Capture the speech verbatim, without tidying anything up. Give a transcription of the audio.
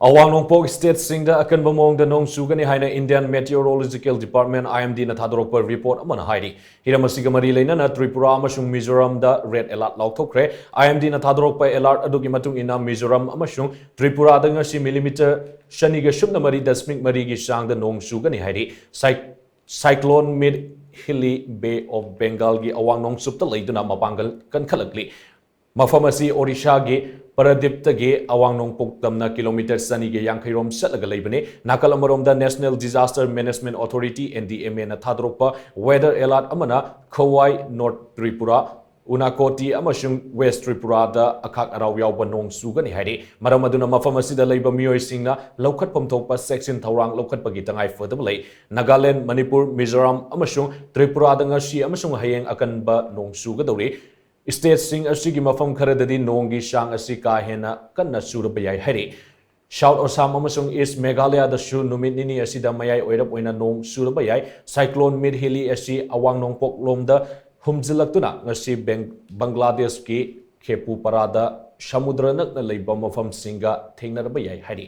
ꯑꯋꯥꯡ ꯅꯣꯡꯄꯣꯛ ꯁ꯭ꯇꯦꯠꯁꯤꯡꯗ ꯑꯀꯟꯕ ꯃꯑꯣꯡꯗ ꯅꯣꯡ ꯆꯨꯒꯅꯤ ꯍꯥꯏꯅ Indian Meteorological Department, IMDꯅ ꯊꯥꯗꯣꯔꯛꯄ ꯔꯤꯄꯣꯔꯠ ꯑꯃꯅ ꯍꯥꯏꯔꯤ꯫ ꯍꯤꯔꯝ ꯑꯁꯤꯒ ꯃꯔꯤ ꯂꯩꯅꯅ ꯇ꯭ꯔꯤꯄꯨꯔꯥ ꯑꯃꯁꯨꯡ ꯃꯤꯖꯣꯔꯥꯝꯗ ꯔꯦꯗ ꯑꯦꯂꯥꯔꯠ ꯂꯥꯎꯊꯣꯛꯈ꯭ꯔꯦ꯫ IMDꯅ ꯊꯥꯗꯣꯔꯛꯄ ꯑꯦꯂꯥꯔꯠ ꯑꯗꯨꯒꯤ ꯃꯇꯨꯡ ꯏꯟꯅ ꯃꯤꯖꯣꯔꯥꯝ ꯑꯃꯁꯨꯡ ꯇ꯭ꯔꯤꯄꯨꯔꯥꯗ ꯉꯁꯤ ꯃꯤꯂꯤꯃꯤꯇꯔ ꯆꯅꯤꯒ ꯁꯨꯞꯅ ꯃꯔꯤ ꯗꯁꯃꯤꯛ ꯃꯔꯤꯒꯤ ꯆꯥꯡꯗ ꯅꯣꯡ ꯆꯨꯒꯅꯤ ꯍꯥꯏꯔꯤ꯫ ꯁꯥꯏ-, Cyclone Meghali Bay of Bengalꯒꯤ ꯑꯋꯥꯡ ꯅꯣꯡꯆꯨꯞꯇ ꯂꯩꯗꯨꯅ ꯃꯄꯥꯡꯒꯜ ꯀꯟꯈꯠꯂꯛꯂꯤ꯫ ꯃꯐꯝ ꯑꯁꯤ ꯑꯣꯔꯤꯁꯥꯒꯤ ꯄꯔꯗꯤꯞꯇꯒꯤ ꯑꯋꯥꯡ ꯅꯣꯡꯄꯣꯛ ꯇꯝꯅ ꯀꯤꯂꯣꯃꯤꯇꯔ ꯆꯅꯤꯒ ꯌꯥꯡꯈꯩ ꯔꯣꯝ ꯆꯠꯂꯒ ꯂꯩꯕꯅꯤ꯫ ꯅꯥꯀꯜ ꯑꯃꯔꯣꯝꯗ National Disaster Management Authority, NDMAꯅ ꯊꯥꯗꯣꯔꯛꯄ ꯋꯦꯗꯔ ꯑꯦꯂꯥꯔꯠ ꯑꯃꯅ ꯈꯣꯋꯥꯏ, ꯅꯣꯔꯠ ꯇ꯭ꯔꯤꯄꯨꯔꯥ, ꯎꯅꯥꯀꯣꯇꯤ ꯑꯃꯁꯨꯡ ꯋꯦꯁ ꯇ꯭ꯔꯤꯄꯨꯔꯥꯗ ꯑꯈꯥꯛ ꯑꯔꯥꯎ ꯌꯥꯎꯕ ꯅꯣꯡ ꯆꯨꯒꯅꯤ ꯍꯥꯏꯔꯤ꯫ ꯃꯔꯝ ꯑꯗꯨꯅ ꯃꯐꯝ ꯑꯁꯤꯗ ꯂꯩꯕ ꯃꯤꯑꯣꯏꯁꯤꯡꯅ ꯂꯧꯈꯠꯐꯝ ꯊꯣꯛꯄ ꯆꯦꯛꯁꯤꯟ ꯊꯧꯔꯥꯡ ꯂꯧꯈꯠꯄꯒꯤ ꯇꯉꯥꯏ ꯐꯗꯕ ꯂꯩ꯫ ꯅꯥꯒꯥꯂꯦꯟ, ꯃꯅꯤꯄꯨꯔ, ꯃꯤꯖꯣꯔꯥꯝ ꯑꯃꯁꯨꯡ ꯇ꯭ꯔꯤꯄꯨꯔꯥꯗ ꯉꯁꯤ ꯑꯃꯁꯨꯡ ꯍꯌꯦꯡ ꯑꯀꯟꯕ ꯅꯣꯡ ꯆꯨꯒꯗꯧꯔꯤ꯫ ꯁ꯭ꯇꯦꯠꯁꯤꯡ ꯑꯁꯤꯒꯤ ꯃꯐꯝ ꯈꯔꯗꯗꯤ ꯅꯣꯡꯒꯤ ꯆꯥꯡ ꯑꯁꯤ ꯀꯥ ꯍꯦꯟꯅ ꯀꯟꯅ ꯆꯨꯔꯕ ꯌꯥꯏ ꯍꯥꯏꯔꯤ꯫ ꯁꯥꯎꯠ ꯑꯁꯥꯝ ꯑꯃꯁꯨꯡ ꯏꯁ ꯃꯦꯘꯥꯂꯌꯥꯗꯁꯨ ꯅꯨꯃꯤꯠ ꯅꯤꯅꯤ ꯑꯁꯤꯗ ꯃꯌꯥꯏ ꯑꯣꯏꯔꯞ ꯑꯣꯏꯅ ꯅꯣꯡ ꯆꯨꯔꯕ ꯌꯥꯏ꯫ ꯁꯥꯏꯀ꯭ꯂꯣꯟ ꯃꯤꯠꯍꯤꯂꯤ ꯑꯁꯤ ꯑꯋꯥꯡ ꯅꯣꯡꯄꯣꯛꯂꯣꯝꯗ ꯍꯨꯝꯖꯤꯜꯂꯛꯇꯨꯅ ꯉꯁꯤ ꯕꯦꯡ-, ꯕꯪꯒ꯭ꯂꯥꯗꯦꯁꯀꯤ ꯈꯦꯄꯨꯄꯥꯔꯥꯗ ꯁꯃꯨꯗ꯭ꯔ ꯅꯛꯅ ꯂꯩꯕ ꯃꯐꯝꯁꯤꯡꯒ ꯊꯦꯡꯅꯔꯕ ꯌꯥꯏ ꯍꯥꯏꯔꯤ꯫